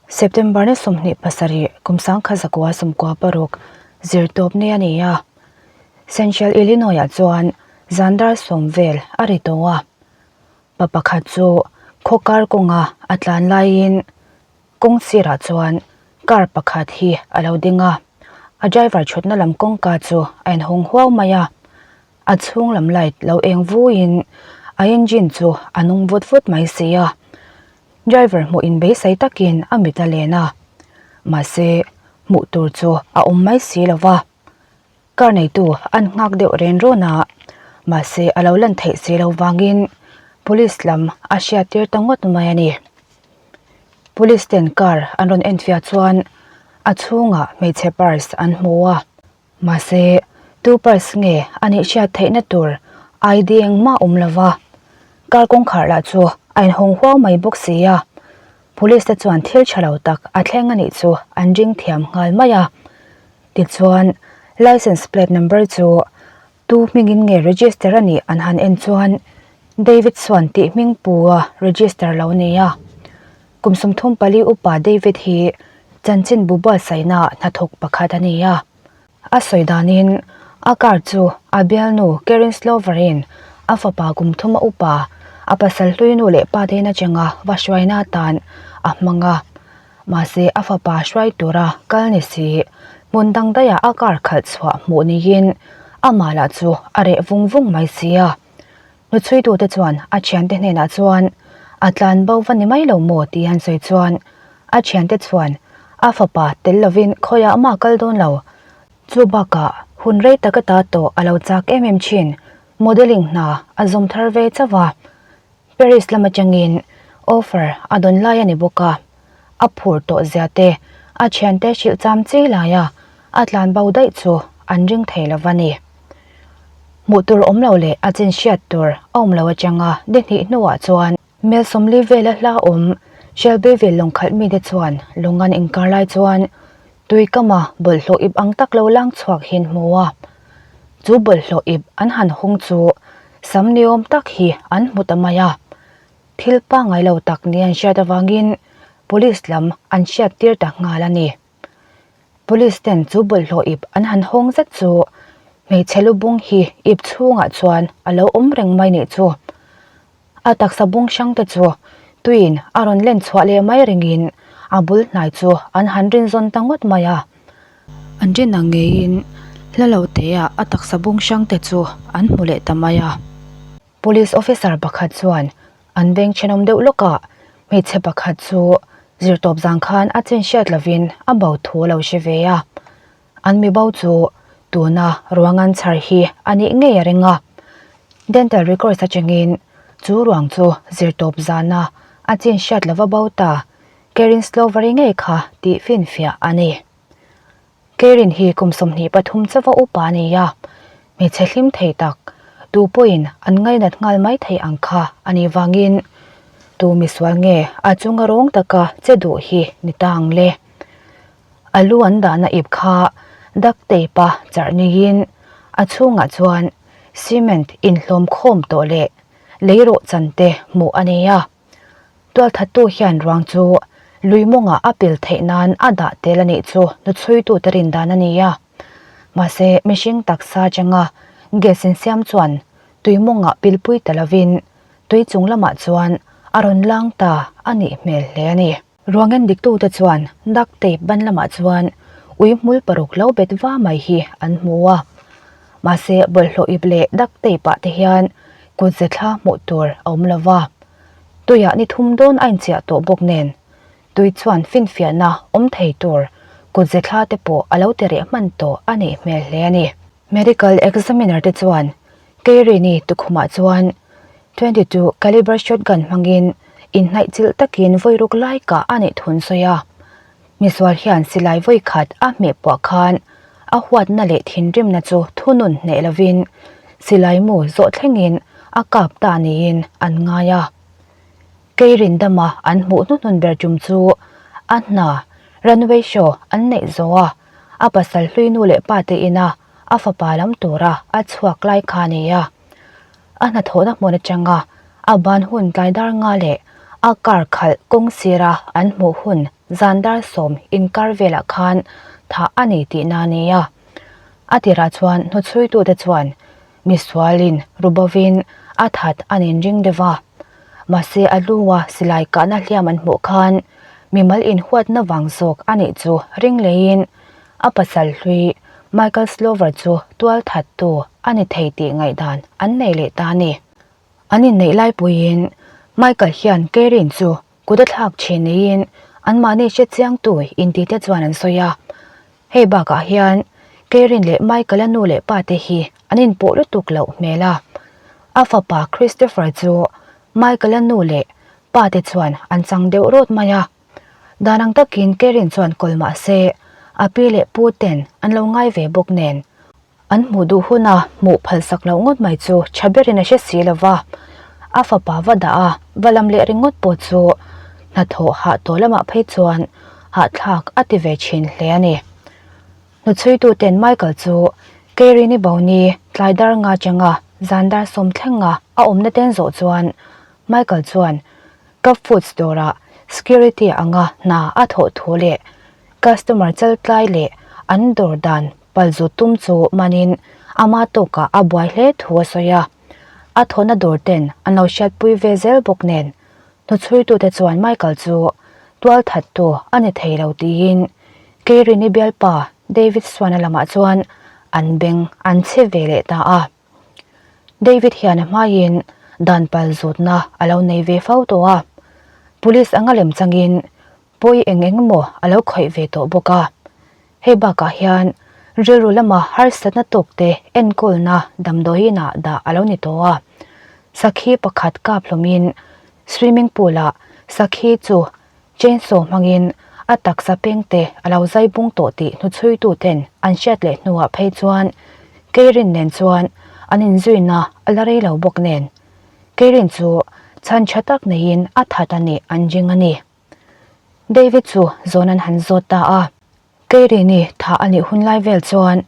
September ni 27 kum 1996 zirtawp ni a ni a. Central Illinois-ah chuan zan dar sawm vel a ri tawh a. Pa pakhat chu khaw kar kawnga a tlan laiin kawng sirah chuan car pakhat hi a lo ding a. A driver thutna lam kawngka chu a inhawng huau mai a. A chhung lam light lo eng vuiin a engine chu a nung vut vut mai si a. Driver hmuh inbeisei takin a mit a len a, mahse hmuh tur chu a awm mai si lo va. Car neitu an nghak deuh ren rawn a, mahse a lo lan theih si lo vangin police lam a hriat tir ta ngawt mai a ni. Police ten car an rawn enfiah chuan a chhungah hmeichhe purse an hmu a. Mahse, tu purse nge a nih hriat theihna tur ID engmah awm lo va, car kawngkhar lah chu a inhawng huau mai bawk si a. Police te chuan thil tha lo tak a thleng a nih chu an ring thiam nghal mai a. Tichuan, licence plate number chu tu hmingin nge register a nih an han en chuan David Swan tih hming pu a register lo ni a. Kum 34 upa David hi chanchinbu buatsaihna hnathawk pakhat a ni a. A sawi danin a car chu a bialnu Karen Slover-in a fapa kum thuma upa a pasal hlui nu leh pa te atanga va hruaina atan a hmang a. Mahse a fapa hruai tura kal ni si hmun dang daiah a car khalh chhuah hmuh niin amah lah chu a reh vung vung mai si a. Hnuchhuitute chuan a thiante hnenah chuan a tlan bo va ni mai lo maw tih an sawi chuan a thiante chuan a fapa tel lovin khawiah mah kal dawn lo. Chu bakah hun rei tak ata tawh a lo chak em em thin modelling hna a zawm thar ve chauh a. Paris lam atangin offer a dawn lai a ni bawk a, a phur tawh zia te a thiante hrilh cham chi laia a tlan bo daih chu an ring thei lo va ni. Hmuh tur awm lo leh a chin hriat tur a awm lo atanga ni hnih hnuah chuan mel sawmli vela hla awm Shelbyville lawngkhalh mite chuan lawng an inkar lai chuan tui kama bawlhhlawh ip ang tak lo lang chhuak hi an hmu a. Chu bawlhhlawh ip an han hawng chu sam niawm tak hi an hmu ta mai a. Thil pangngai lo tak ni an hriat avangin police lam an hriat tir ta nghal a ni. Police ten chu bawlhhlawh ip an han hawng zet chu hmeichhe lu bung hi ip chhungah chuan a lo awm reng mai nih chu. A taksa bung hrang te chu tuiin a rawn len chhuah leh mai ringin a bul hnai chu an han rin zawn ta ngawt mai a. An rin ang ngeiin hla lo teah a taksa bung hrang te chu an hmu leh ta mai a. Police officer pakhat chuan an veng thenawm deuh lawkah hmeichhe pakhat chu zirtawp zang khan a chin hriat lovin a bo thu a lo hre ve a. An mi bo chu tuna ruang an chhar hi a nih ngei a ring a. Dental records atangin chu ruang chu zirtawp zana a chin hriat lova bo ta Karen Slover-i ngei kha tih finfiah a ni. Karen hi kum 23 chauha upa a ni a, hmeichhe hlim thei tak, tu pawhin an ngainat nghal mai thei ang kha a nih vangin tu misual nge a chunga rawng taka che duh hi ni ta ang le. A lu an dahna ip kha duct tape a charh niin a chhungah chuan cement inhlawm khawm tawh leh lei rawh chan te hmuh a ni a. Tualthattu hian ruang chu lui mawngah a pil theih nan a dah tel a nih chu hnuchhuitute rin dan a ni a. Mahse, mihring taksa atanga gas insiam chuan tui mawngah pilpui ta lovin tui chung lamah chuan a rawn lang ta a nih hmel hle a ni. Ruang en diktute chuan duct tape ban lamah chuan ui hmul paruk lo bet va mai hi an hmu a. Mahse, bawlhhlawh ip leh duct tape ah te hian kut ze thla hmuh tur a awm lo va. Tuiah ni thum dawn a inchiah tawh bawk nen, tui chuan finfiahna awm thei tur kut ze thla te pawh a lo ti reh hman tawh a nih hmel hle a ni. Medical examiner te chuan Keirini tukhumah chuan 22 calibre shotgun hmangin inhnaih chilh takin vawi ruk lai kah a nih thun sawi a. Misual hian silai vawi khat a hmeh puah khan a huatna leh thinrimna chu thunun hneh lovin silai mu zawh thlengin a kap ta niin an ngai a. Keirin dama an hmuh hnuhnun ber tum chu a hna runway show an neih zawh a, a pasal hlui nu leh pa te ina a fapa lam tura a chhuak lai kha a ni a. A hnathawhna hmun atanga a ban hun tlai dar nga leh a car khalh kawng sira an hmuh hun. zan dar sawm inkar velah khan thah a ni tihna a ni a. A tirah chuan hnuchhuitute chuan misualin rubovin a that an inring deuh a. Mahse a lua silai kahna hliam an hmuh khan mimal inhuatna vang zawk a nih chu ring leiin a pasal hlui Michael Slover chu tual thattu a ni thei tih ngaihdan an nei leh ta a ni. An inneih laipuiin Michael hian Karen chu kut a thlak thin niin anmahni hrechiangtu intite chuan an sawi a. Hei bakah hian Karen leh Michael-a nu leh pa te hi an inpawh lutuk loh hmel a. A fapa Christopher chu Michael-a nu leh pa te chuan an chang deuh rawt mai a. Dan ang takin Karen chuan kawl mah se a pi leh pu ten an lo ngai ve bawk nen An hmuh duh huna hmuh phalsak loh ngawt mai chu tha berin a hre si lo va, a fapa va dah a, va lam leh ringawt pawh chu hnathawh hah tawh lamah phei chuan hahthlak a ti ve thin hle a ni. Hnuchhuituten Michael chu Keirini Boni tlai dar nga changa zan dar sawmthlenga a awmna ten zawh chuan Michael chuan Cup Foods dawrah security anga hna a thawh thu leh Customer chaltlai leh an dawr dan palzut tum chu manin ama tawkah a buai hle thu a sawi a. A thawhna dawr ten an lo hriatpui ve zel bawk nen hnuchhuitute chuan Michael chu tualthattu a ni thei lo tiin Keirini bialpa David Swana lamah chuan an beng an chhe ve leh ta a. David hian a hmaiin dan palzutna a lo nei ve fo tawh a, police anga lem changin Pawi eng eng emaw a lo khawih ve tawh bawk a. Hei bakah hian rilru lama harsatna tawkte enkawlna damdawiinah dah a lo ni tawh a. Sakhi pakhat kap hlawmin swimming pool-ah sakhi chu chainsaw hmangin a taksa pengte a lo zai bung tawh tih hnuchhuituten an hriat leh hnuah phei chuan Keirin nen chuan an inzuina a la rei lo bawk nen Keirin chu chhan tha tak neiin a that a nih an ring a ni. David chu zawn an han zawt ta a, Keirini thah a nih hun lai vel chuan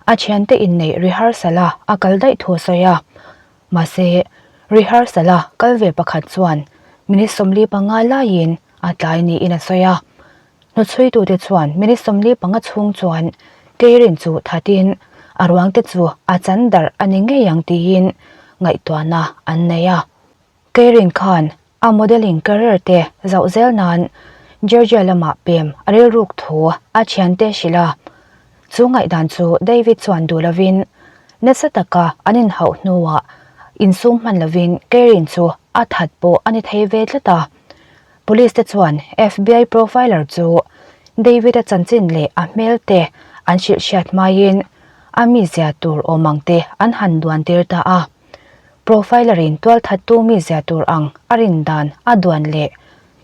a thiante inneih rehearsal a a kal daih thu a sawi a. Mahse, rehearsal a kal ve pakhat chuan minute 45 laiin a tlai niin a sawi a. Hnuchhuitute chuan minute 45 chhung chuan Keirin chu thatin a ruangte chu a chan darh a ni ngei ang tiin ngaihtuahna an nei a. Keirin khan A modelling career te zauh zel nan Georgia lamah pem a rilruk thu a thiante hrilh a. Chu ngaihdan chu David chuan duh lovin nasa taka an inhauh hnuah insum hman lovin Karen chu a that pawh a ni thei ve tlat a. Police te chuan FBI profiler chu David-a chanchin leh a hmel te an hrilh hriat hmaiin a mizia tur awm ang te an han duan tir ta a. Profiler in tualthattu mizia tur ang a rin dan a duan leh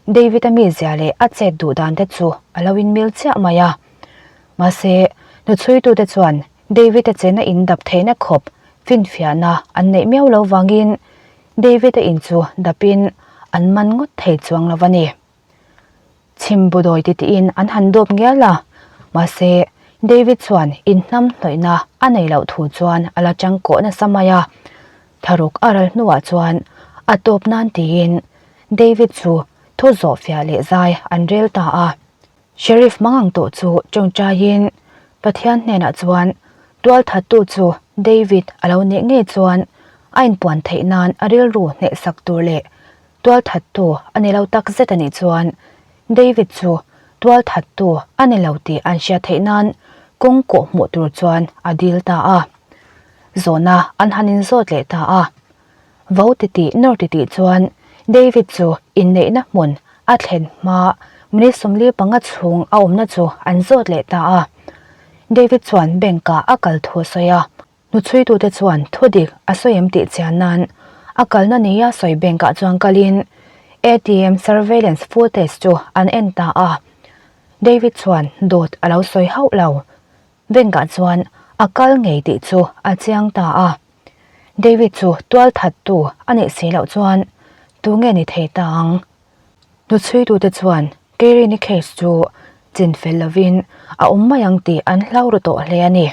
David-a mizia leh a chet duh dan te chu a lo inmil chiah mai a. Mahse, hnuchhuitute chuan David-a chena in dap theihna khawp finfiahna an neih miau lo vangin David-a in chu dapin an man ngawt thei chuang lo a ni. Chhim budawi titiin an han dawp ngial a, mahse David chuan inhnam hnawihna a nei loh thu chuan a la changkawh nasa mai a. Tharuk a ral hnuah chuan a tawp nan tiin David chu thu zawh fiah leh zai an rel ta a. Sheriff mangang tawh chu tawngtaiin Pathian hnenah chuan tualthattu chu David a lo nih ngei chuan a inpuan theih nan a rilru hnehsak tur leh Tualthattu a ni lo tak zet a nih chuan David chu tualthattu a ni lo tih an hriat theih nan kawng kawh hmuh tur chuan a dil ta a. Zawhna an han inzawt leh ta a. Vo titih nawr titih chuan David chu inneihna hmun a thlen hma minute 45 chhung a awmna chu an zawt leh ta a. David chuan bank-ah a kal thu a sawi a. Hnuchhuitute chuan thudik a sawi em tih chian nan a kalna nia sawi bank ah chuan kalin ATM surveillance footage chu an en ta a. David chuan dawt a lo sawi hauh lo. Bank ah chuan a kal ngei tih chu a chiang ta a. David chu tualthattu a nih si loh chuan tunge ni thei ta ang? Hnuchhuitute chuan Keirini case chu chinfel lovin a awm mai ang tih an hlau ru tawh hle a ni.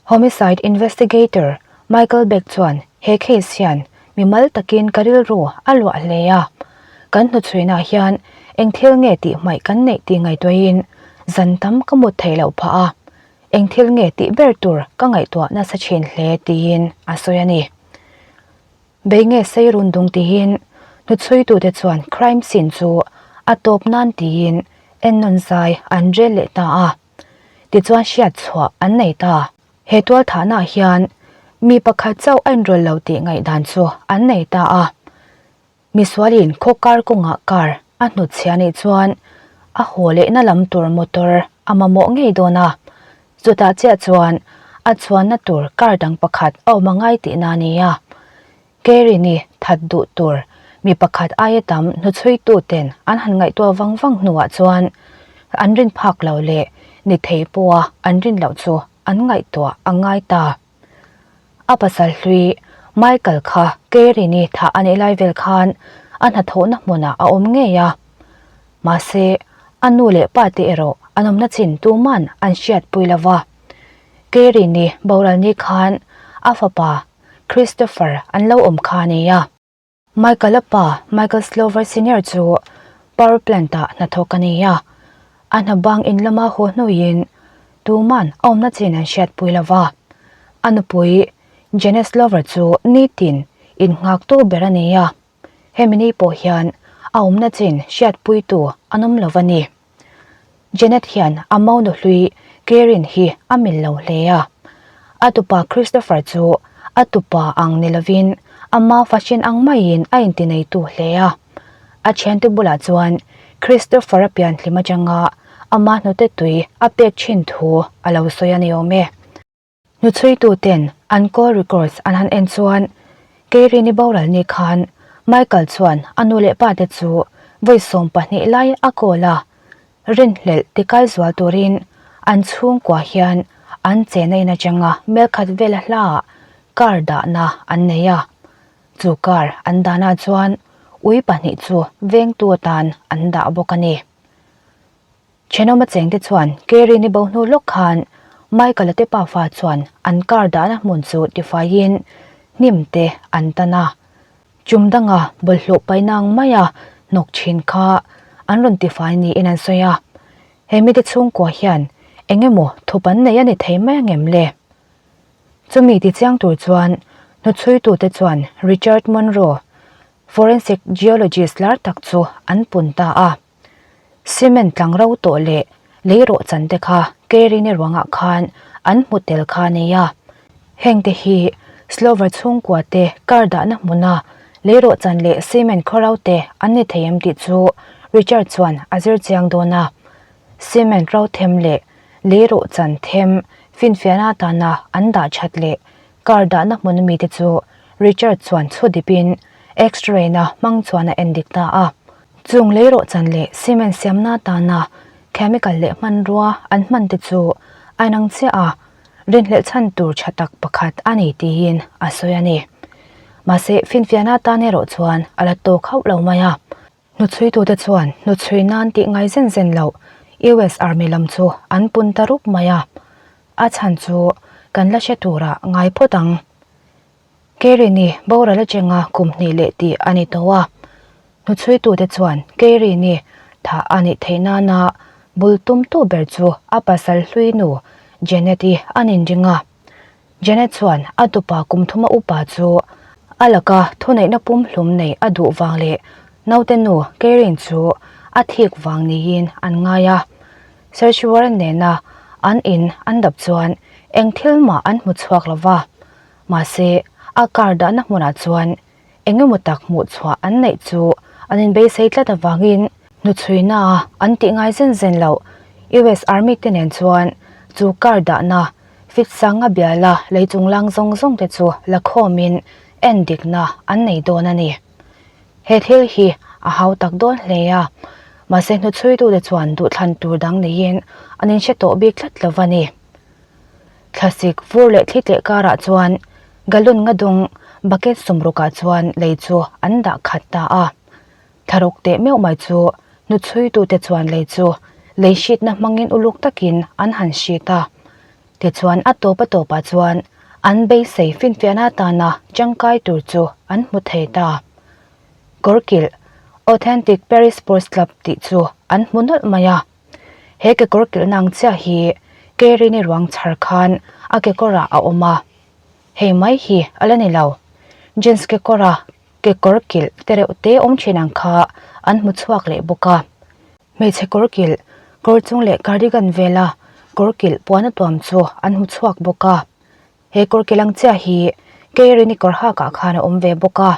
Homicide investigator Michael Beck chuan he case hian mimal takin ka rilru a luah hle a. Kan hnuchhuinah hian Eng thil nge tih hmaih kan neih tih ngaihtuahin zan tam ka mut theih loh phah a, eng thil nge tih ber tur ka ngaihtuah nasa thin hle tiin a sawi a ni. Bei nge sei run dung tihin hnuchhuitute chuan crime scene chu a tawp nan tiin ennawn zai an rel leh ta a, tichuan hriat chhuah an nei ta. He tualthahnaah hian mi pakhat chauh a inrawlh lo tih ngaihdan chu an nei ta a. Misualin khaw kar kawngah car a hnutchhiah nih chuan a haw lehna lam tur motor a mamawh ngei dawn a, chutah chiah chuan a chuanna tur car dang pakhat a awm a ngai tihna a ni a. Kerry-ni that duh tur mi pakhat aia tam hnuchhuitu ten an han ngaihtuah vang vang hnuah chuan an rin phak lo leh ni thei pawha an rin loh chu an ngaihtuah a ngai ta. A pasal hlui Michael kha Kerry-ni thah a nih lai vel khan a hnathawhna hmunah a awm ngei a. Mahse, a nu leh pa te erawh an awmna chin tuman an hriatpui lo va. Kerry-ni boral ni khan a fapa Christopher an lo awm kha a ni a. Michael-a pa Michael Slover Senior chu power plant-ah hnathawk a ni a. A hna bang in lama haw hnuin tuman a awmna chin an hriatpui lo va. A nupui Janet Slover chu nitin innghaktu ber a ni a. Hemi ni pawh hian a awmna chin hriatpuitu an awm lo va ni. Janet hian a monu hlui Karen hi a mil lo hle a. A tupa Christopher chu a tupa ang ni lovin ama fashion ang maiin a intineitu hle a. A thiante bulah chuan Christopher-a pianhlim atanga ama hnute tui a pek thin thu a lo sawi a ni awm e. Hnuchhuituten an call records an han en chuan Keirini boral ni khan Michael chuan a nu leh pa te chu vawi 12 lai a call a, rinhlelh tikai zual turin an chhungkua hian an chena in atanga mel khat vela hlaah car dahna an nei a, chu car an dahna chuan ui pahnih chu vengtu atan an dah bawk a ni. Thenawma chengte chuan Kerry-ni bo hnu lawk khan Michael-a te pafa chuan an car dahna hmun chu tifaiin hnim te an tan a. Chum danga bawlhhlawh paihna ang maia hnawk thin kha an rawn tifai niin an sawi a. He mite chhungkua hian eng emaw thup an nei a ni thei mai angem le? Chumi tichiang tur chuan hnuchhuitute chuan Richard Monroe, forensic geologist lar tak chu an pun ta a. Cement tlang ro tawh leh lei rawh chan te kha Kerini ruangah khan an hmu tel kha a nei a. Heng te hi Slover chhungkua te car dahna hmuna lei rawh chan leh cement khaw ro te an ni thei em tih chu Richard chuan a zir chiang dawn a. Cement ro them leh lei rawh chan them finfiahna atana an dah that leh car dahna hmun ami te chu Richard chuan chhu dipin X-ray na hmang chuan a endik ta a. Chung leirawh chan leh cement siamna atana chemical leh hmanrua an hman te chu a inang chiah a, rinhlelh chhan tur tha tak pakhat a ni tiin a sawi a ni. Mahse, finfiahna atan erawh chuan a la tawk hauh lo mai a. Hnuchhuitute chuan hnuchhui nan tih ngai zen zen loh US Army lam chu an pun ta rup mai a, a chhan chu kan la hre turah ngai phawt ang. Kerini boral atanga kum hnih leh tih a ni tawh a, hnuchhuitute chuan Kerini thah a nih theih nana bul tumtu ber chu a pasal hlui nu Janet-i an inring a. Janet chuan a tupa kum thuma upa chu a laka thuneihna pumhlum neih a duh vang leh naute nu Kerin chu a thik vang niin an ngai a. Search warrant nena an in an dap chuan eng thil mah an hmu chhuak lo va. Mahse, a car dahna hmunah chuan eng emaw tak hmuh chhuah an neih chu an inbeisei tlat avangin hnuchhuina an tih ngai zen zen loh US Army te nen chuan chu car dahna fit sanga biala lei chunglang zawng zawng te chu la khawmin en dikna an nei dawn a ni. He thil hi a hau tak dawn hle a, mahse hnuchhuitute chuan duhthlan tur dang neiin an inhre tawh bik tlat lo va ni. Thlasik vur leh thli tleh karah chuan gallon nga dung bucket sawmrukah chuan lei chu an dah khat ta a. Thlaruk teh meuh mai chu hnuchhuitute chuan lei chu lei hritna hmangin uluk takin an han hrit a. Tichuan a tawp a tawpah chuan an beisei finfiahna atana tangkai tur chu an hmu thei ta. Kawrkilh. Authentic Paris Sports Club tih chu an hmu nawlh mai a. He kekawr kilhna ang chiah hi Kerini ruang chhar khan a kekawrah a awm a. Hei mai hi a la ni lo. Jeans kekawra kekawr kilh te reuh te awm thin ang kha an hmu chhuak leh bawk a. Hmeichhe kawr kilh, kawr chung leh cardigan vela kawr kilh puan a tuam chu an hmu chhuak bawk a. He kawr kilh ang chiah hi Keirini kawr hakah khan a awm ve bawk a.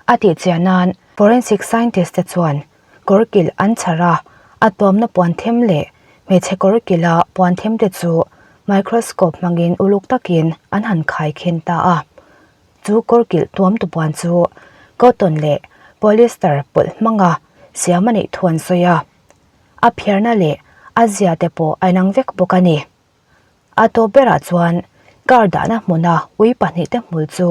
A tih chiah nan forensic scientist te chuan kawr kilh an chhar a, a tuamna puan them leh hmeichhe kawr kilha puan them te chu microscope hmangin uluk takin an han khai khin ta a. Chu kawr kilh tuamtu puan chu cotton leh polyester pawlh hmanga siam a nih thu an sawi a, a phiarna leh a zia te pawh a inang vek bawk a ni. A tawp berah chuan car dahna hmuna ui pahnihte hmul chu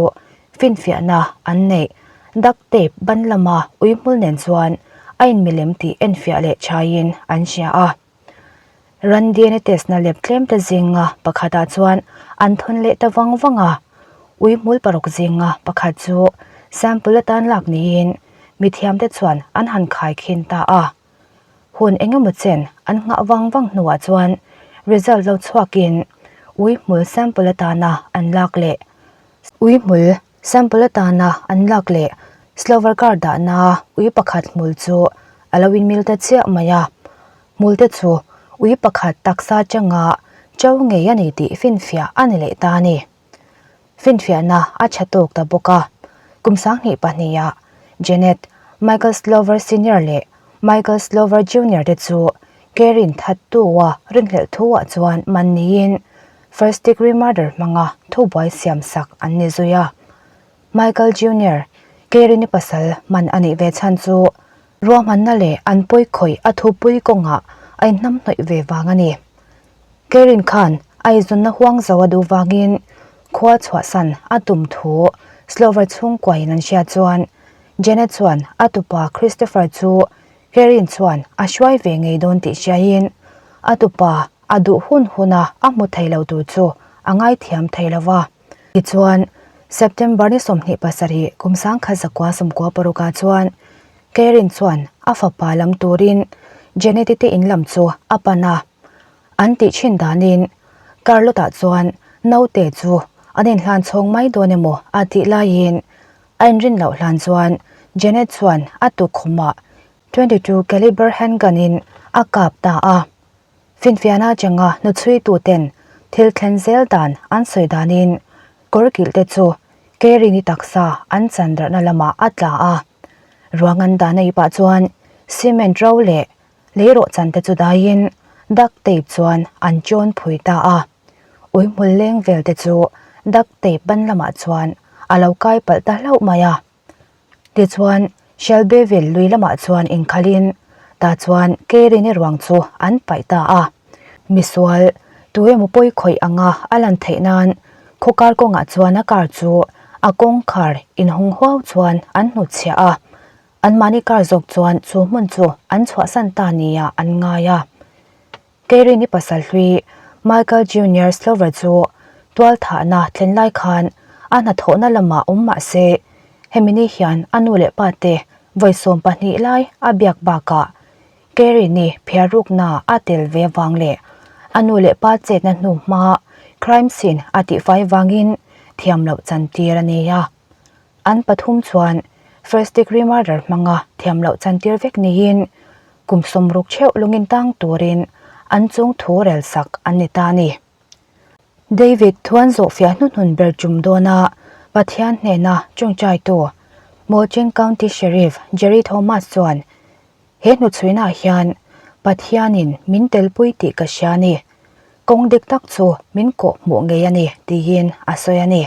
finfiahna an neih duct tape ban lama ui hmul nen chuan a inmilem tih enfiah leh chhaiin an hria a. Ran DNA test na lep tlem te zinga pakhatah chuan an thawn leh ta vang vang a, ui hmul paruk zinga pakhat chu sample atan lak niin mithiamte chuan an han khaikhin ta a. Hun eng emaw chen an nghah vang vang hnuah chuan result lo chhuakin ui hmul sample atana an lak leh ui hmul sample atana an lak leh Slover car dahna ui pakhat hmul chu a lo inmil ta chiah mai a. Hmul te chu ui pakhat taksa atanga cho ngei a ni tih finfiah a ni leh ta a ni. Finfiahna a tha tawk ta bawk a, kum 20 pahniha Janet, Michael Slover Senior leh Michael Slover Junior te chu Kerin thattu-a rinhlelh thu-ah chuan man niin first degree murder hmanga thubuai siamsak an ni zui a. Michael Junior, Kerin-i pasal man a nih ve chhan chu ruahmanna leh an pawi khawih a thupui kawngah a inhnamhnawih ve vang a ni. Kerin khan a eizawnna huang zo a duh vangin khua chhuahsan a tum thu Slover chhungkuain an hriat chuan Janet chuan a tupa Christopher chu Kerin chuan a hruai ve ngei dawn tih hriaiin a tupa a duh hun huna a hmu thei lo tur chu a ngaithiam thei lo va. Tichuan, September ni 27 kum 1996 ah chuan Kerin chuan a fapa lam turin Janet-i te in lam chu a pan a. An tih thin danin Carlota chuan naute chu an inhlan chhawng mai dawn emaw a tih laiin a inrin loh hlan chuan Janet chuan a tukkhumah 22 caliber handgun in a kap ta a. Finfiahna atanga hnuchhuituten thil thlen zel dan an sawi danin kawr kilh te chu Kerini taksa an chan darhna lamah a tla a. Ruang an dahna ipah chuan cement ro leh Lei rawhchan te chu daiin duct tape chuan an chawn phui ta a. Ui hmul leng vel te chu duct tape ban lamah chuan a lo kai palh ta hlauh mai a. Tichuan, Shelbyville lui lamah chuan inkhalin tah chuan Kerini ruang chu an paih ta a. Misual, tu emaw pawi khawih anga a lan theih nan khawkar kawngah chuan a car chu a kawngkhar inhawng huau chuan an hnutchhiah a. Anmahni kar zawk chuan chu hmun chu an chhuahsan ta nia an ngai a. Kerini pasal hlui Michael Junior Slover chu tualthahna thlen lai khan a hnathawhna lamah awm mah se, hemi ni hian a nu leh pa te vawi 12 lai a biak bakah Kerini phiarrukna a tel ve vang leh a nu leh pa chetna hnu hma crime scene a tihfai vangin thiam loh chantir a nei a. An pathum chuan first degree murder hmanga thiam loh chantir vek niin kum 60 theuh lungin tang turin an chung thu rel sak an ni ta a ni. David thuan zawhfiah hnuhnun ber tum dawna Pathian hnena tawngtaitu Moultrie County Sheriff Jerry Thomas chuan he hnuchhuinah hian Pathianin min telpui tih ka hria a ni, kawng dik tak chu min kawhhmuh ngei a ni tiin a sawi a ni.